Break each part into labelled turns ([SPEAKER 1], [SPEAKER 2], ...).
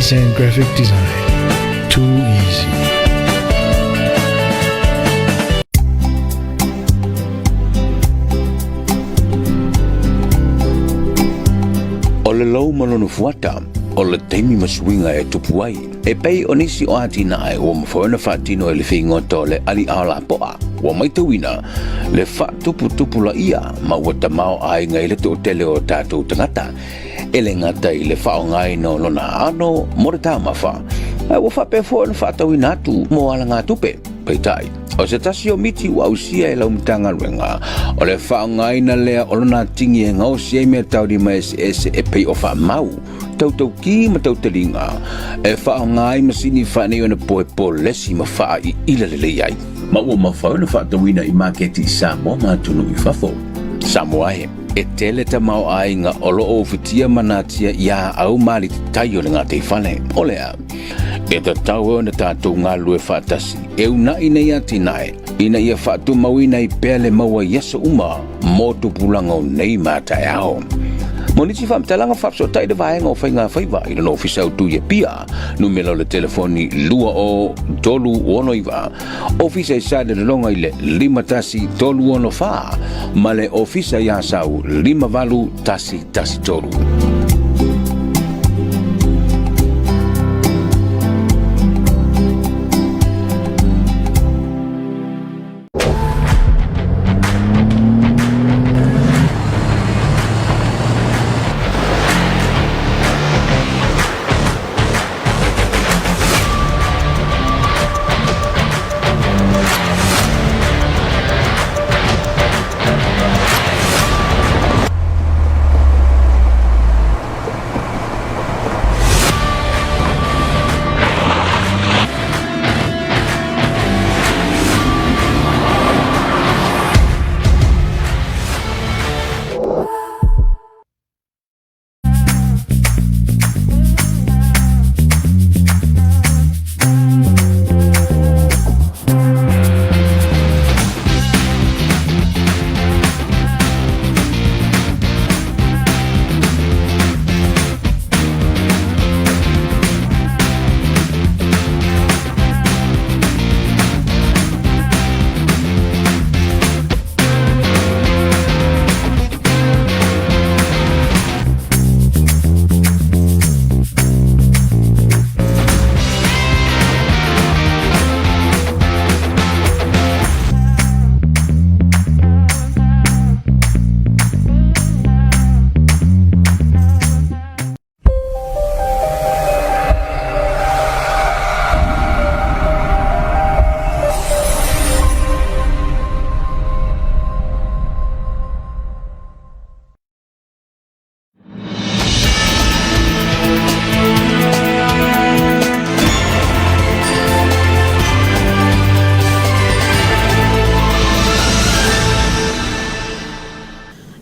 [SPEAKER 1] Movies and graphic design. Too easy.
[SPEAKER 2] O le lou ma lona fuata, o le taimi ma suiga e tupu ai. E pei o nisi o atinae ua mafai ona faatino e le figota o le aliao lapoa, ua matauina le faatuputupulaia ma ua tamaoaiga i le toatele o tatou tagata e le gata i le faaaogaina o lona ano mo le taumafa, ae ua faapea foi ona faatauina atu mo alagatupe. Peitai, o se tasi o miti ua ausia e lau Matagaluega, o le faaaogaina lea o lona atigi e gaosi ai meataulima eseese e pei o faamau, tautauki ma tautaliga, e faaaoga ai masini faaneionapo e polesi ma faaiila lelei ai. Ma ua mafai ona faatauina i maketi i Samoa ma atunuu i fafo. Samoa e, e tele tamaoaiga o lo o ufitia ma natia i aau ma alititai o le gataifale. O lea, e tatau ai ona tatou galulue faatasi e una'i nei atinae ina ia faatumauina ai pea le maua i aso uma mo tupulaga o nei ma taeao. Mo nisi faamatalaga faafesootai le vaega o Faiga Faiva i lona ofisa autu i Apia, numera o le telefoni 20369, ofisa i Salelologa i le 51364 ma le ofisa i Asau 58113.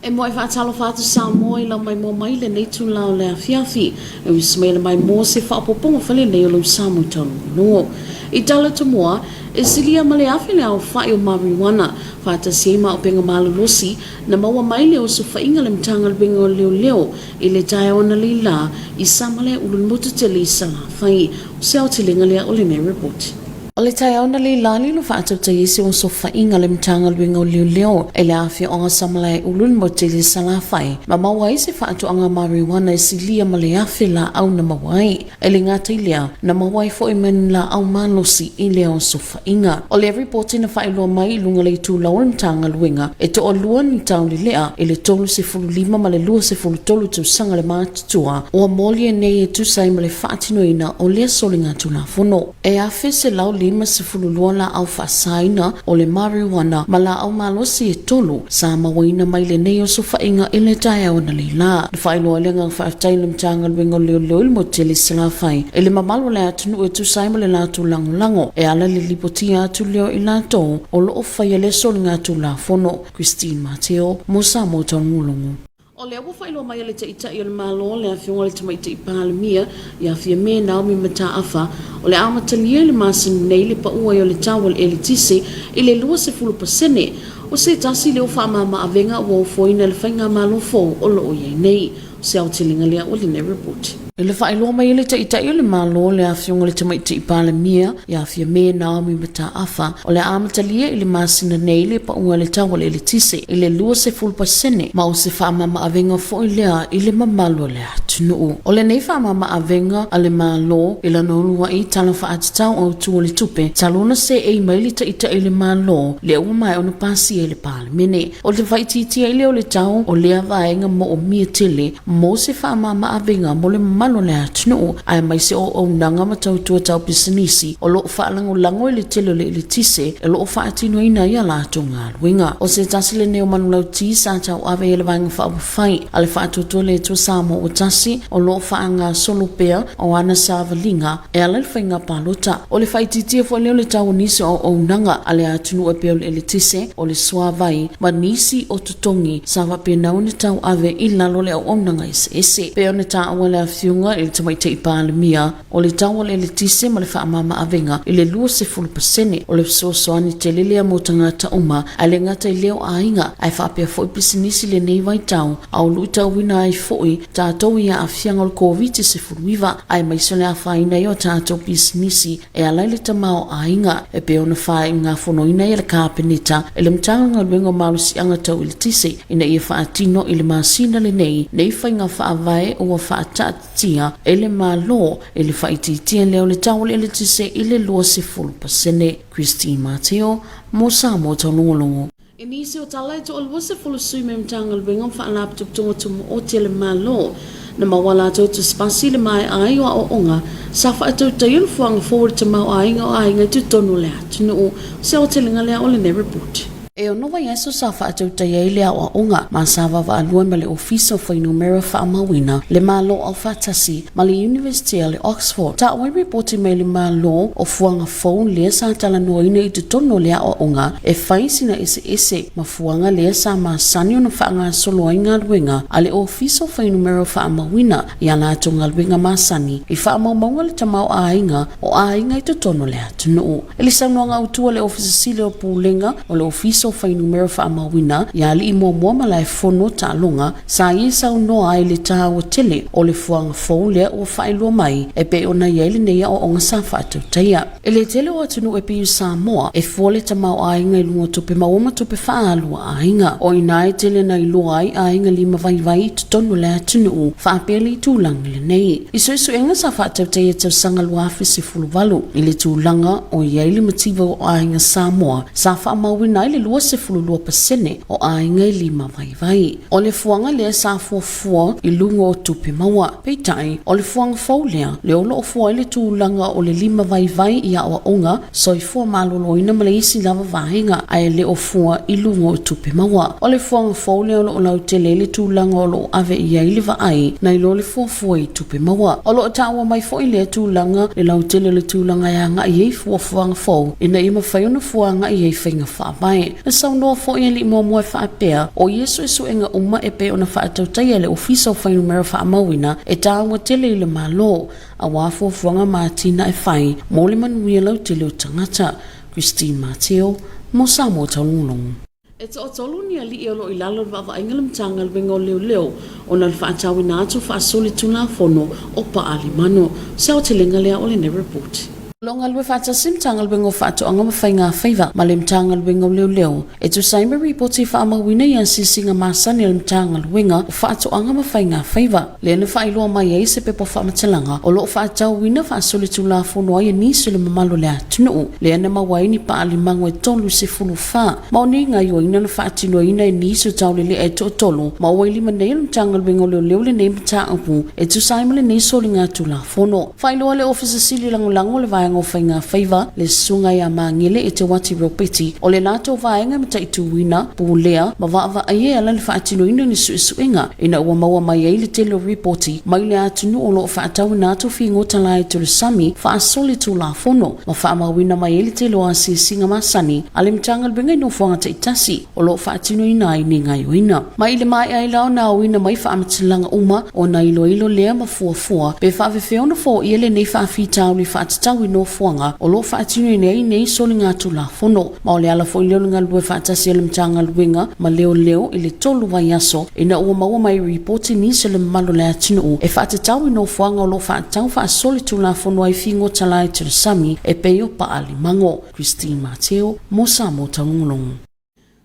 [SPEAKER 3] E moe faatalofa atu Samoa i lau maimoa mai lenei itula o le afiafi. E usi mai le maimoa se faaopoopoga fale nei o lou Samoa i Taulogologo. I tala tomoa, e silia ma le afe le aofai o marijuana, faatasi ai ma auupega malolosi, na maua mai le osofaiga le Matagaluega o Leoleo i le taeao analeila i Samalaeulu le motu tele i Salafai. O se aotelega lea o lenei report. O le taeao analeila lilo faatautai ai se osofaiga le Matagaluega o Leoleo i le afioaga Samalaeulu le motu tele i Salafai ma maua ai se faatoaga marijuana e silia ma le 1,000 laau na maua ai. E le gata i lea, na maua ai foi ma ni laau malosi i lea osofaiga. O le ripoti na faailoa mai i luga o le itulau o le Matagaluega, e toalua ni taulelea i le 35 ma le 23 tausaga le matutua ua molia nei e tusa ai ma le faatinoina o lea soligatulafono. E 1,152 laau faasaina o le marijuana ma laau malosi e tolu sa mauaina mai lenei osofaiga i le taeao analeila. Na faailoa ai le agaga faafetai i le Matagaluega o Leoleo i le motu tele i Salafai i le mamalu o le atunuu e tusa ai ma le latou lagolago e ala i le lipotia atu lea o i latou o lo o faia lea soligatulafono. Christine Mateo mo Samoa Taugologo. O lea ua faailoa mai e le Taitai o le Malo, le Afioga i le Tamaitai Palemia, ia Fiame Naomi Mataafa, o le a amatalia i le masina nei le pau ai o le tau o le eletise i le 20 pasene. o se tasi lea o faamama-avega ua ofoina e le Faigamalo fou o lo o i ai nei. O se aotelega lea o lenei repoti. I le faailoa mai e le Taitai o le Malo le Afioga i le Tamaitai Palemia ia Fiame Naomi Mataafa, o le a amatalia i le masina nei le pauga i le tau o le eletise i le 20% ma o se faamama-avega foi lea i le mamalu o le atunuu. O lenei faamama-avega a le Malo i lana uluai Tala Faatatau Autu o le Tupe talu ona seei mai le Taitai o le Malo lea ua maea ona pasia e le Palemene. O le faaitiitia ai lea o le tau o lea vaega moomia tele mo se faamama-avega mo le mamalu o le atunuu, aemaise o auaunaga ma tautua tau pisinisi o lo o faalagolago i le tele o le eletise o lo o faatinoina ai a latou galuega. O se tasi lenei o manulauti sa tauave e le Vaega Faaupufai a le Faatuatua le Atua Samoa ua Tasi o lo o faagasolo pea o ana savaliga e ala i le faiga palota. O le faaitiitia foi lea o le tau o nisi o auaunaga a le atunuu e pei o le eletise, o le suavai ma nisi o totogi sa faapena ona tauave i lalo o le auaunaga eseese. E pei ona taua e le Afioga i le Tamaitai Palemia, o le tau o le eletise ma le faamama-avega i le 20%, o le fesoasoani tele lea mo tagata uma, ae le gata i lea o aiga, ae faapea foi pisinisi i lenei vaitau, a o luitauina ai foi tatou i aafiaga o le Koviti-19, aemaise o le afaina ai o tatou pisinisi e ala i le tamaoaiga e pei ona faaiugafonoina ai e le Kapeneta e le Matagaluega o Malosiaga Tau Eletise ina ia faatino i le masina lenei nei faiga faavae ua faataatitia e le Malo i le faaitiitia lea o le tau o le eletise i le 20%. Christine Mateo mo Samoa Taulogologo. I nisi o tala e toalua sefulu sui mai Matagaluega ma Faalapotopotoga Tumaoti a le Malo, na maua latou tusipasi i le maea ai o aoaoga sa faatautaia le fuaga fou o le tamaoaiga o aiga i totonu o le atunuu. O se aotelega lea o lenei repoti. E ono vaiaso sa faatautaia ai le aoaoga ma sa vaavaalua ma le Ofisa o Fuainumera Faamauina le Malo Aufaatasi ma le Iunivesite a le Oxford. Taua ai ripoti mai le Malo o fuaga fou lea sa talanoaina i totonu o le aoaoga e fai sina eseese ma fuaga lea sa masani ona faagasolo ai galuega a le Ofisa o Fuainumera Faamauina i a latou galuega masani i faamaumauga le tamaoaiga o aiga i totonu o le atunuu. I le saunoaga autu a le Ofisa Sili o Pulega o le Ofisa o Fuainumera Faamauina ia Alii Muamua Malaefono Taaloga, Sa ia saunoa ai le taua tele o le fuaga fou lea ua faailoa mai e pei ona i ai lenei aoaoga sa faatautaia. E le tele o atunuu e pei o Samoa e fua le tamaoaiga i luga o tupe maua ma tupe faaalu a aiga. O i ina e tele na iloa ai aiga lima vaivai i totonu o le atunuu faapea le itulagi lenei. I suesuega sa faatautaia i tausaga 2018 i le tulaga o i ai le mativa o aiga Samoa sa faamauina ai le 22% o aiga e lima vaivai. O le fuaga lea sa fuafua i luga o tupe maua. Peitai, o le fuaga fou lea, lea o lo o fua ai le tulaga o le lima vaivai i aoaoga, soifua maloloina ma le isi lava vaega, ae le o fua i luga o tupe maua. O le fuaga fou lea o lo o lautele ai le tulaga o lo o ave i ai le vaai nai lo le fuafua i tupe maua. O lo o taua mai foi lea tulaga le lautele o le tulaga e agai ai fuafuaga fou ina ia mafai ona fua agai i ai faiga faavae. Na saunoa foi Alii Muamua e faapea, o ia suesuega uma e pei ona faatautaia e le Ofisa o Fuainumera Faamauina e taua tele i le Malo, aua fuafuaga ma atinae fai mo le manuia lautele o tagata. Christine Mateo, mo Samoa Taulogologo. E toatolu ni alii o lo o i lalo o le vaavaaiga a le Matagaluega o Leoleo ona o le faatauina atu faasolitulafono o Paalimano. Se aotelega lea o lenei report. O lo o galue faatasi le Matagaluega o Faatoaga ma Faiga Faiva ma le Matagaluega o Leoleo e tusa ai ma ripoti faamauina i asiasiga masani a le Matagaluega o Faatoaga ma Faiga Faiva, lea na faailoa mai ai se pepa faamatalaga o lo o faatauina faasolitulafono ai e nisi o le mamalu o le atunuu, lea na maua ai ni paalimago e 34 ma o nei gaoioiga na faatinoina e nisi o taulelea e toatolu ma ua i lima nei o le Matagaluega o Leoleo lenei mataupu e tusa ai ma lenei soligatulafono. Faailoa le Ofisa Sili Lagolago o le Vaega o Faiga Faiva, le Susuga ia Magele Eteuati Ropeti, o le latou vaega e mataituina, pulea ma vaavaaia e ala i le faatinoina o ni suesuega ina ua maua mai ai le tele o ripoti mai le atunuu o lo o faatauina atu figota laiti o le sami faasolitulafono ma faamauina mai ai le tele o asiasiga masani a le Matagaluega i nofoaga taitasi o lo o faatinoina ai ni gaoioiga. Ma i le maea ai la ona aoina mai faamatalaga uma ona iloilo lea ma fuafua pe faafefea ona foia lenei faafitauli faatatau i. nofoaga o lo o faatinoina ai nei soligatulafono. Ma o le ala foi lea o le galulue faatasi a le Matagaluega ma Leoleo i le 3 vaiaso ina ua maua mai ripoti nisi o le mamalu o le atunuu e faatatau i nofoaga o lo o faatatau faasolitulafono ai figota laiti o le sami e pei o Paalimago. Christine Mateo mo Samoa Taugolongo.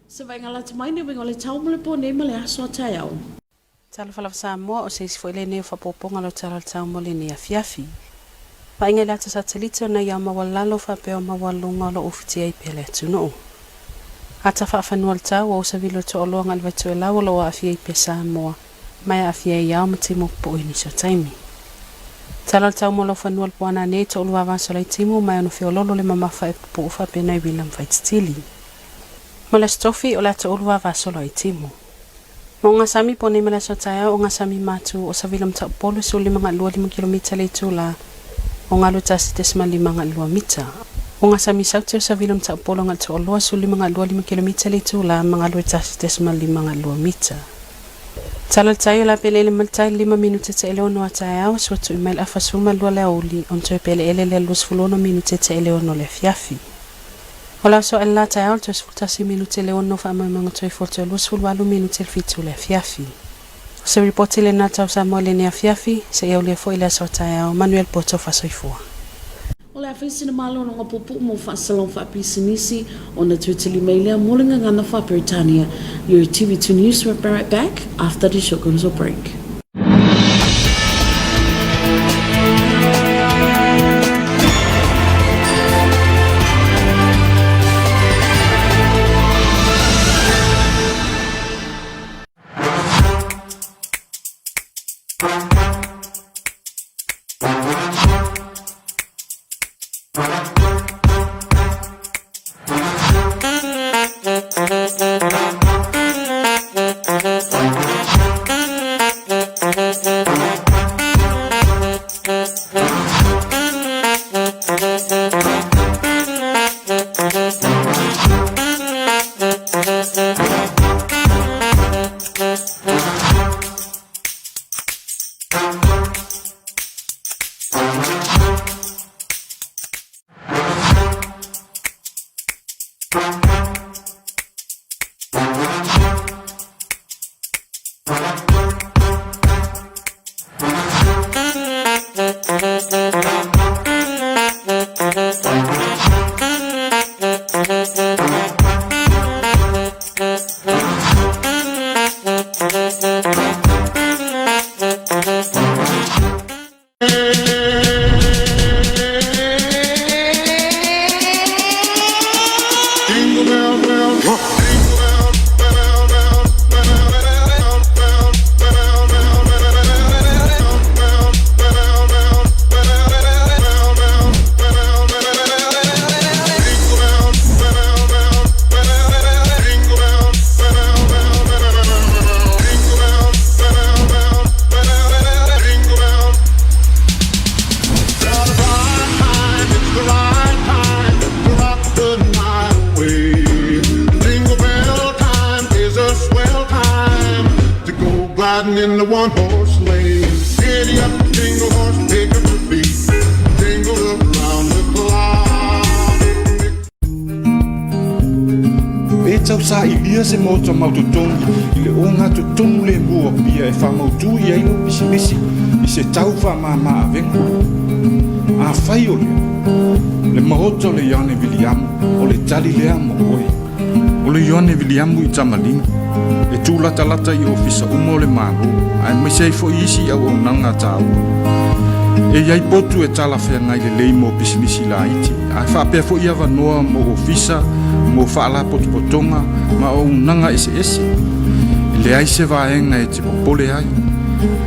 [SPEAKER 3] Se vaaiga lata mai le uiga o le tau mo le po nei ma le aso a taeao.
[SPEAKER 4] Talofa lava Samoa, o se isi foi lenei o faapopoga o lau tala o le tau mo lenei afiafi. Vaaiga i le ata satelite o nai ao maualalo faapea o maualuga o lo o ufitia ai pea le atunuu. Ata faafanua o le tau, ua osa vili o le toaloa agai le Vaitoelau o lo o aafia ai pea Samoa, ma e aafia ai ao ma timu pupuu i nisi o taimi. Tala o le tau mo lau fanua o le po ananei, toalua vasa o Laitimu ma e ono feololo le mamafa e pupuu faapea nai uila ma Faititili. Mo le Aso Tofi, o le a toalua vasa o Laitimu. Ma o gasami po nei ma le aso taeao o gasami matu o Savila Mataupolu 15 2 5 kilomita le itula o galu 1.5 2 mita. O gasami saute o Savila Mataupolu agai toaloa 15 2 5 kilomita le itula ma galu 1.5 2 mita. Tala le tai o la pele ele ma le tai 5 minute te ele ono a taeao sua tui mai le afa 12 le aoauli ona toe pele ele lea 26 minute te ele ono le afiafi. O le aso ae la taeao le toe 11 minute le ono faamoemoega toe fua le toe 28 minute le 7 le afiafi. O se ripoti lena tau Samoa i lenei afiafi, seia aulia foi le aso a taeao. Manuia le po tofa soifua.
[SPEAKER 3] O le a fai sina malologa puupuu mo faasalaga faapisinisi ona toe tali mai lea mo le gagana faa-Peretania. Your TV2 News will be right back after this short commercial break.
[SPEAKER 5] Riding in the one horse sleigh. Giddy up, jingle horse, pick up your feet. Jingle around the clock.
[SPEAKER 6] E tausailia se maota mautotogi i le ogatotonu lemu o Apia e faamautū i ai lou pisinisi i se tau faamāmā avega. Afai o lea, le maota o le Ioane Viliamu o le tali lea mo oe. O le Ioane Viliamu i Tamalima, e tūlatalata i ofisa uma o le Malo, aemaise ai foi isi auaunaga taua. E i ai potu e talafeagai lelei mo pisinisi laiti, ae faapea foi avanoa mo ofisa, mo faalapotopotoga ma auaunaga eseese. E leai se vaega e te popole ai,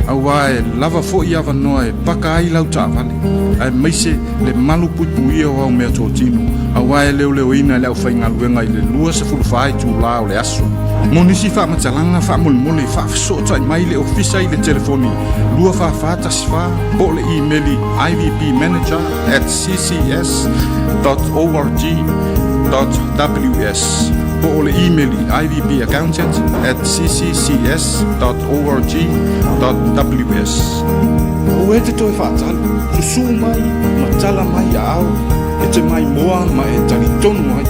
[SPEAKER 6] auā e lava foi avanoa e paka ai lau taavale, aemaise le malu puipuia o au meatotino, auā e leoleoina e le aufaigaluega i le 24 itulā o le aso. Mo nisi faamatalaga faamolemole, faafesootai mai le ofisa i le telefoni 24414 po o le imeli ivpmanager at ccs dot org dot ws. Po o le email i ivpaccountant@cccs.org.ws. Aua e te toe faatalu, susū mai ma tala mai aao e te maimoa ma e talitonu ai.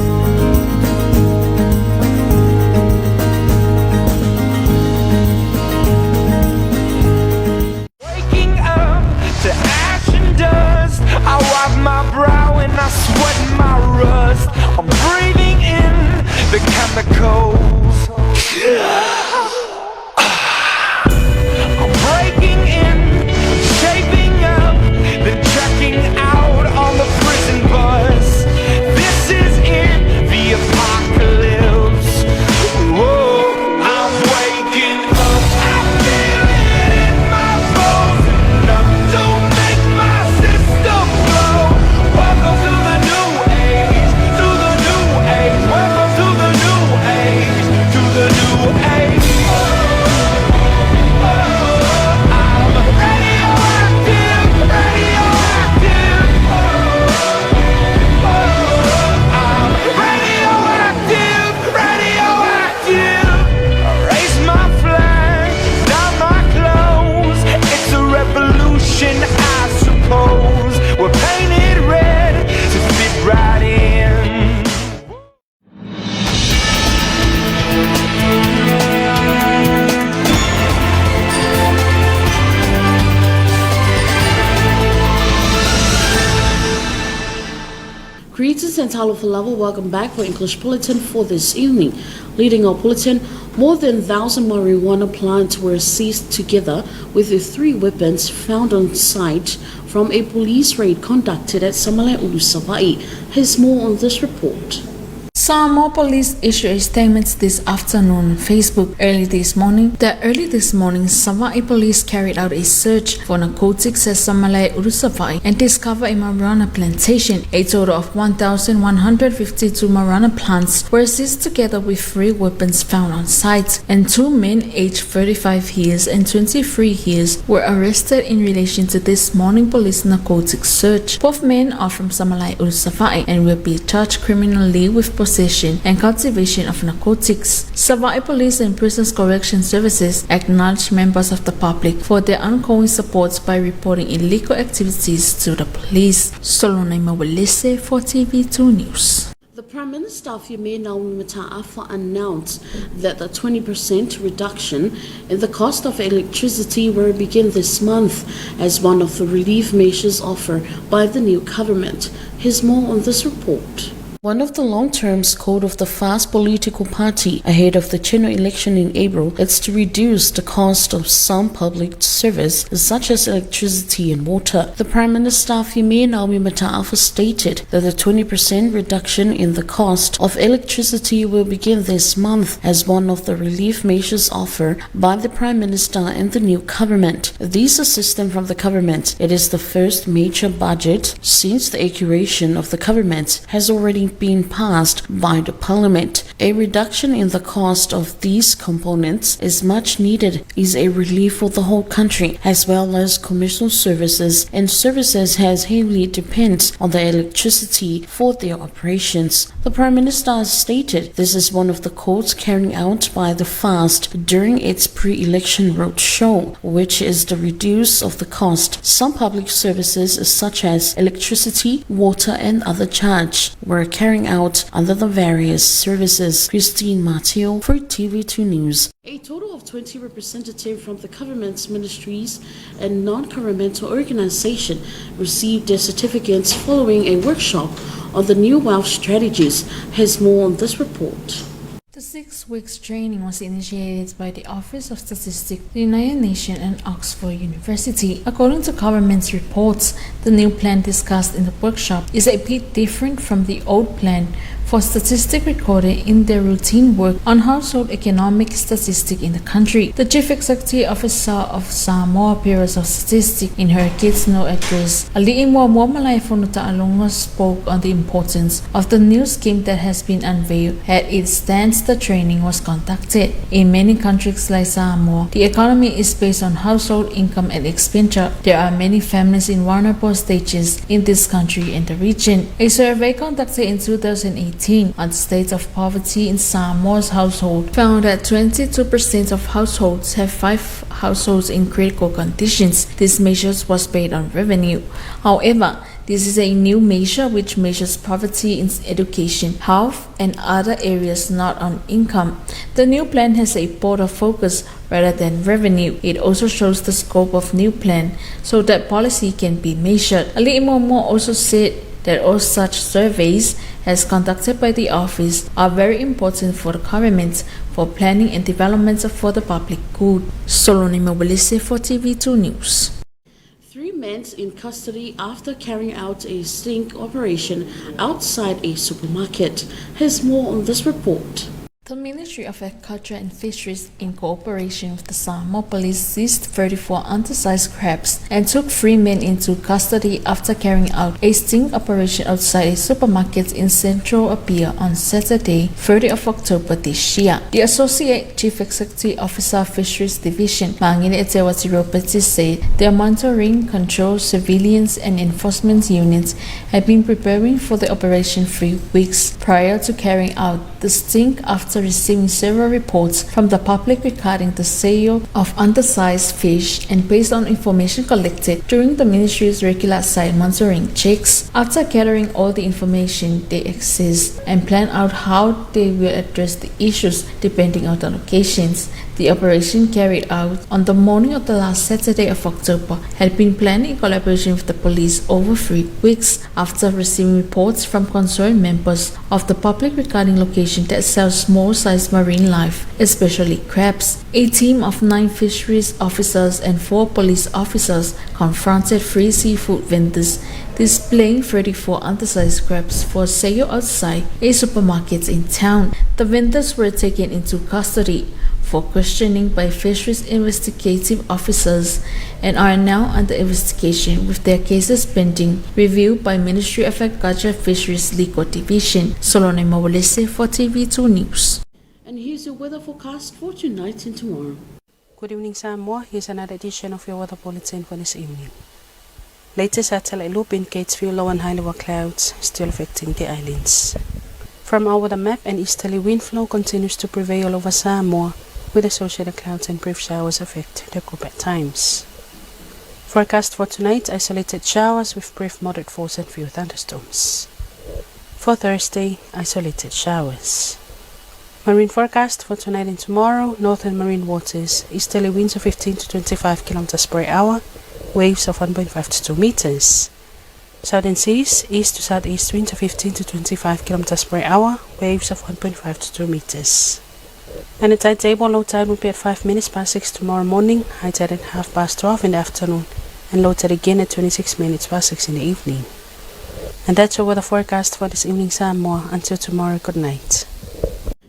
[SPEAKER 7] Waking up to ash and dust. I wipe my brow and I sweat my rust. I'm breathing in the chemicals. I'm breaking in, shaping up, then checking out on the prison bus. This is it, the apocalypse. Whoa, I'm waking up. I feel it in my bones. Enough to make my system blow. Welcome to the new age, to the new age. Welcome to the new age, to the new age. I'm radioactive, radioactive. I'm radioactive, radioactive. Raise my flag, down my clothes. It's a revolution, I suppose. We're painted red to fit right in.
[SPEAKER 3] Greetings and hello for level. Welcome back for English Bulletin for this evening. Leading our bulletin, more than 1,000 marijuana plants were seized together with the 3 weapons found on site from a police raid conducted at Samalaeulu, Savaii. Here's more on this report.
[SPEAKER 8] Samoa police issued a statement this afternoon on Facebook. Early this morning, Savaii police carried out a search for narcotics at Samalaeulu, Savaii and discovered a marijuana plantation. A total of 1,152 marijuana plants were seized together with 3 weapons found on site, and 2 men aged 35 years and 23 years were arrested in relation to this morning police narcotics search. Both men are from Samalaeulu, Savaii and will be charged criminally with possession and cultivation of narcotics. Savaii Police and Prisons Correction Services acknowledge members of the public for their ongoing support by reporting illegal activities to the police. Solona Mawelese for TV2 News.
[SPEAKER 3] The Prime Minister of Yemen, Naomi Mata'afa, announced that the 20% reduction in the cost of electricity will begin this month as one of the relief measures offered by the new government. Here's more on this report. One of the long-term code of the FAST political party ahead of the general election in April is to reduce the cost of some public service such as electricity and water. The Prime Minister Fime Naomi Mata'afa stated that the 20% reduction in the cost of electricity will begin this month as one of the relief measures offered by the Prime Minister and the new government. This assistance from the government, it is the first major budget since the creation of the government has already been passed by the parliament. A reduction in the cost of these components is much needed, is a relief for the whole country, as well as commercial services and services has heavily depends on the electricity for their operations. The Prime Minister stated this is one of the codes carrying out by the FAST during its pre-election roadshow, which is the reduce of the cost. Some public services such as electricity, water and other charge were carrying out under the various services. Christine Mateo for TV2 News. A total of 20 representatives from the government's ministries and non-governmental organizations received their certificates following a workshop on the new wealth strategies. Has more on this report.
[SPEAKER 8] The 6 weeks training was initiated by the Office of Statistics, the United Nations and Oxford University. According to government's reports, the new plan discussed in the workshop is a bit different from the old plan for statistics recorded in their routine work on household economic statistics in the country. The Chief Executive Officer of Samoa Bureau of Statistics in her keynote address, Ali'i Muamua Malaefonu Ta'alonga, spoke on the importance of the new scheme that has been unveiled. At its stance, the training was conducted. In many countries like Samoa, the economy is based on household income and expenditure. There are many families in vulnerable stages in this country and the region. A survey conducted in 2018 2018 on the state of poverty in Samoa's household found that 22% of households have 5 households in critical conditions. This measure was based on revenue. However, this is a new measure which measures poverty in education, health, and other areas not on income. The new plan has a broader focus rather than revenue. It also shows the scope of new plan so that policy can be measured. Alii Momo also said that all such surveys as conducted by the office are very important for the government for planning and development for the public good. Soloni Mobilise for TV2 News.
[SPEAKER 3] 3 men in custody after carrying out a sting operation outside a supermarket. Here's more on this report.
[SPEAKER 8] The Ministry of Agriculture and Fisheries, in cooperation with the Samoa Police, seized 34 undersized crabs and took 3 men into custody after carrying out a sting operation outside a supermarket in Central Apia on Saturday, 30 of October this year. The Associate Chief Executive Officer Fisheries Division, Mangine Eteuati Ropeti, said their monitoring, control, surveillance and enforcement units had been preparing for the operation 3 weeks prior to carrying out the sting after receiving several reports from the public regarding the sale of undersized fish and based on information collected during the ministry's regular site monitoring checks. After gathering all the information they accessed and plan out how they will address the issues depending on the locations. The operation carried out on the morning of the last Saturday of October had been planned in collaboration with the police over 3 weeks after receiving reports from concerned members of the public regarding location that sells small-sized marine life, especially crabs. A team of 9 fisheries officers and 4 police officers confronted 3 seafood vendors displaying 34 undersized crabs for sale outside a supermarket in town. The vendors were taken into custody for questioning by fisheries investigative officers and are now under investigation with their cases pending review by Ministry of Agriculture Fisheries Legal Division. Solone Mawalese for TV2 News.
[SPEAKER 3] And here's your weather forecast for tonight and tomorrow.
[SPEAKER 4] Good evening, Samoa. Here's another edition of your weather bulletin for this evening. Latest satellite loop indicates few low and high level clouds still affecting the islands. From our weather map, an easterly wind flow continues to prevail over Samoa, with associated clouds and brief showers affect the group at times. Forecast for tonight, isolated showers with brief moderate force and few thunderstorms. For Thursday, isolated showers. Marine forecast for tonight and tomorrow, northern marine waters, easterly winds of 15 to 25 kilometers per hour, waves of 1.5 to 2 meters. Southern seas, east to southeast winds of 15 to 25 kilometers per hour, waves of 1.5 to 2 meters. And the tide table, low tide will be at 6:05 tomorrow morning, high tide at 12:30 in the afternoon, and low tide again at 6:26 in the evening. And that's your weather forecast for this evening, Samoa. Until tomorrow, good night.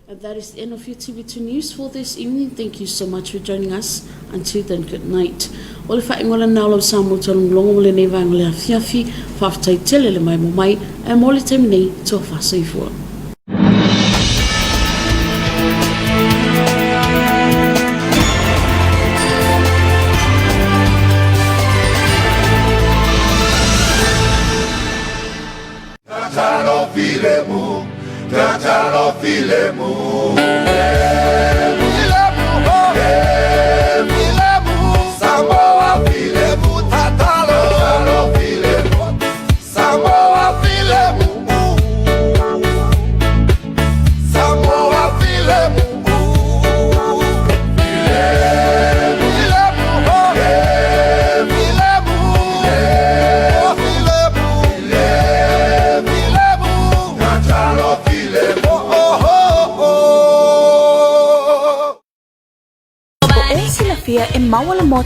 [SPEAKER 3] And that is the end of your TV2 News for this evening. Thank you so much for joining us. Until then, good night. O le whaingola nā lau Samoa tolu longo mo le nei vaenga le afiafi, whawhtai tele le mai mo mai, e mo le taimi nei, tua whasoifua.
[SPEAKER 5] Tatalo filemu, tatalo filemu. Samoa filemu, tatalo filemu, Samoa filemu, Samoa filemu, filemu, tatalo filemu, oh oh oh.
[SPEAKER 9] O e silafia e mauala mo.